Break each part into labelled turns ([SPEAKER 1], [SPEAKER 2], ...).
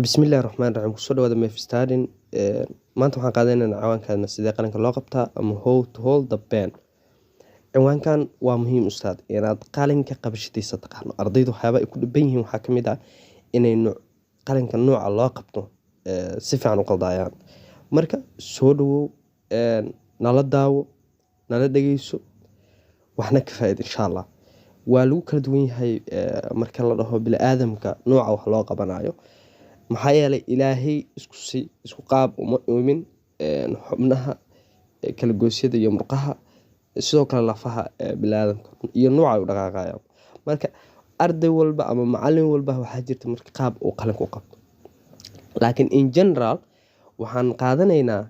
[SPEAKER 1] Bismillahi Raxmaani Raxiim. Kusoo dhawaada Mef Studying. Maanta waxaan qaadanaynaa ciwaankaana sidee qalinka loo qabtaa ama how to hold the pen. Ciwaankan waa muhiim, ustaad, inaad qalinka qabashadiisa taqaano. Ardaydu waxyaaba ay ku dhiban yihiin waxaa ka mid ah inay qalinka nooca loo qabto si fiican u qaldayaan. Marka soo dhawow, nala daawo, nala dhageyso, waxna ka faa'iid, insha Allah. Waa lagu kala duwan yahay marka la dhaho bini'aadamka nooca wax loo qabanayo, maxaa yeelay Ilaahay isku si isku qaab uma uumin xubnaha kala goosyada iyo murqaha, sidoo kale lafaha bini'aadamka iyo nooca ay u dhaqaaqayaan. Marka arday walba ama macallin walba waxaa jirta marka qaab uu qalinka u qabto, laakiin in general waxaan qaadanaynaa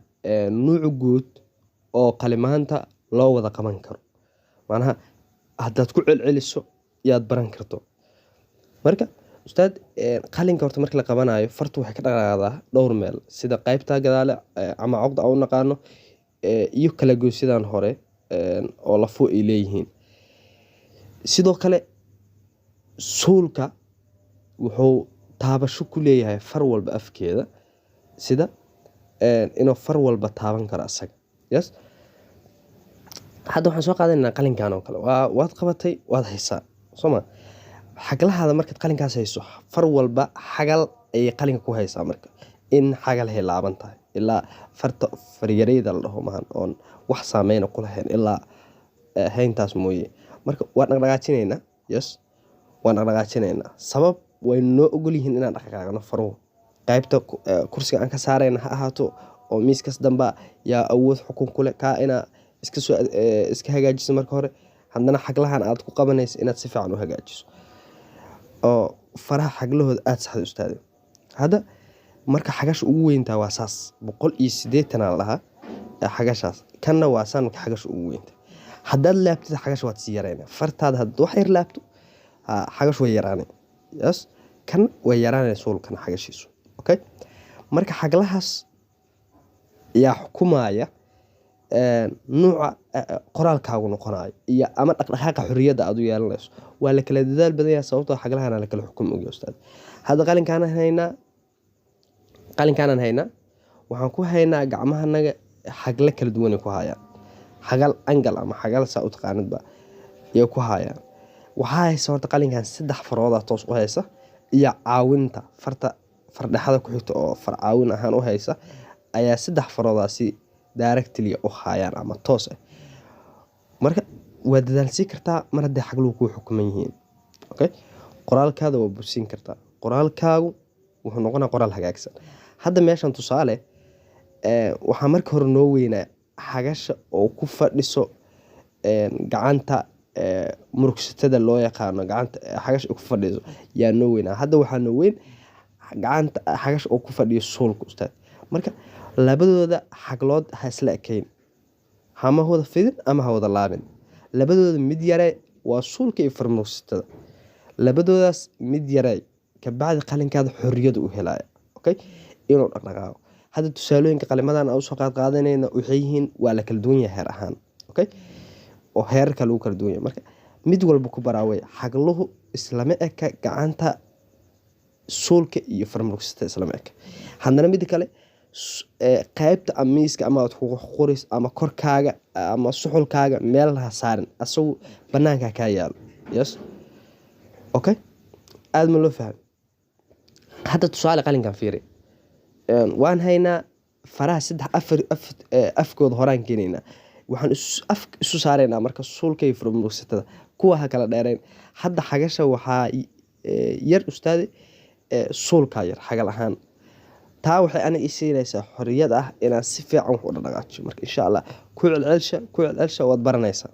[SPEAKER 1] nuuc guud oo qalimaanta loo wada qaban karo, macnaha haddaad ku celceliso yaad baran karto. Marka ustaad, qalinka horta marka la qabanayo, fartu waxay ka dhaqaaqdaa dhowr meel, sida qaybta gadaale ama coqda aan u naqaano iyo kala goysyadan hore oo lafuhu ay leeyihiin. Sidoo kale suulka wuxuu taabasho ku leeyahay far walba afkeeda, sida inuu far walba taaban karo asaga. Yes, hadda waxaan soo qaadanaynaa qalinkan oo kale. Waad qabatay, waad haysaa, soo ma? Xaglahaada markaad qalinkaas hayso, far walba xagal ayay qalinka ku haysaa. Marka in xagal hay laaban tahay ilaa farta faryareyda la dhaho maahan oon wax saameyna ku lahayn ilaa hayntaas mooye. Marka waan dhaqdhaqaajinaynaa. Yes, waan dhaqdhaqaajinaynaa. Sabab way noo ogol yihiin inaan dhaqdhaqaaqno faruhu, qaybta kursiga aan ka saarayna ha ahaato oo miiskas damba yaa awood xukun ku leh kaa inaa iska soo iska hagaajiso. Marka hore haddana xaglahan aad ku qabanayso inaad si fiican u hagaajiso oo faraha xaglahooda aada saxda, ustaade. Hadda marka xagasha ugu weyntaa waa saas, 180 aa la dhahaa xagashaas. Kanna waa saan. Marka xagasha ugu weynta haddaad laabtid, xagasha waad sii yarayna. Fartaada haddaad wax yar laabto, xagashu way yaraanay. Yes, kan way yaraanay suulkan xagashiisu. Okay, marka xaglahaas yaa xukumaya nuuca qoraalkaagu noqonayo iyo ama dhaqdhaqaaqa xorriyadda aad u yeelanayso. Waa la kala dadaal badan yahay, sababtoo xaglahana la kala xukumi ogyahay. Ustaad, hadda qalinkaanaan haynaa, qalinkaanaan haynaa, waxaan ku haynaa gacmahanaga xagle kala duwanay ku hayaan, xagal angle ama xagal saa u taqaanidba yay ku hayaan. Waxaa haysa horta qalinkan saddex faroodaa toos u haysa iyo caawinta farta fardhexada ku xigta oo far caawin ahaan u haysa ayaa saddex faroodaasi directly u hayaan ama toos ah. Marka waa dadaalsii kartaa mar hadday xagluhu kuu xukuman yihiin. Okay, qoraalkaada waa busiin kartaa, qoraalkaagu wuxuu noqonaa qoraal hagaagsan. Hadda meeshan tusaale, waxaa marka hore noo weynaa xagasha oo ku fadhiso gacanta murugsatada loo yaqaano, gacanta xagasha ku fadhiso yaa noo weynaa. Hadda waxaa noo weyn gacanta xagasha oo ku fadhiyo suulka. Ustaad, marka labadooda xaglood ha isla ekayn, hama wada fidin ama ha wada laabin. Labadooda mid yare, waa suulka iyo farmurugsatada, labadoodaas mid yare, kabacdi qalinkaada xorriyada u helaya, okay, inuu dhaqdhaqaaqo. Hadda tusaalooyinka qalimadan aan usoo qaad qaadanayna waxay yihiin waa la kala duwan yahay heer ahaan, okay, oo heerarka lagu kala duwan yahay. Marka mid walba ku baraaway, xagluhu islama eka, gacanta suulka iyo farmurugsatada islama eka. Haddana mida kale, qaybta miiska ama aad ku qorayso ama korkaaga ama suxulkaaga meel ha saarin, asagu banaanka kaa yaalo. Yes, okay, aada ma loo fahmay? Hadda tusaale qalinkan fiiri. Waan haynaa faraha saddex afar afkooda horaan keenaynaa, waxaan af isu saaraynaa. Marka suulka iyo furmurugsatada kuwa ha kala dheerayn. Hadda xagasha waxaa yar, ustaade, suulkaa yar xagal ahaan. Taa waxay aniga i siinaysaa xorriyad ah inaan si fiican wax u dhaqaajiyo. Marka insha Allah ku celcelsha, ku celcelsha, waad baranaysaa.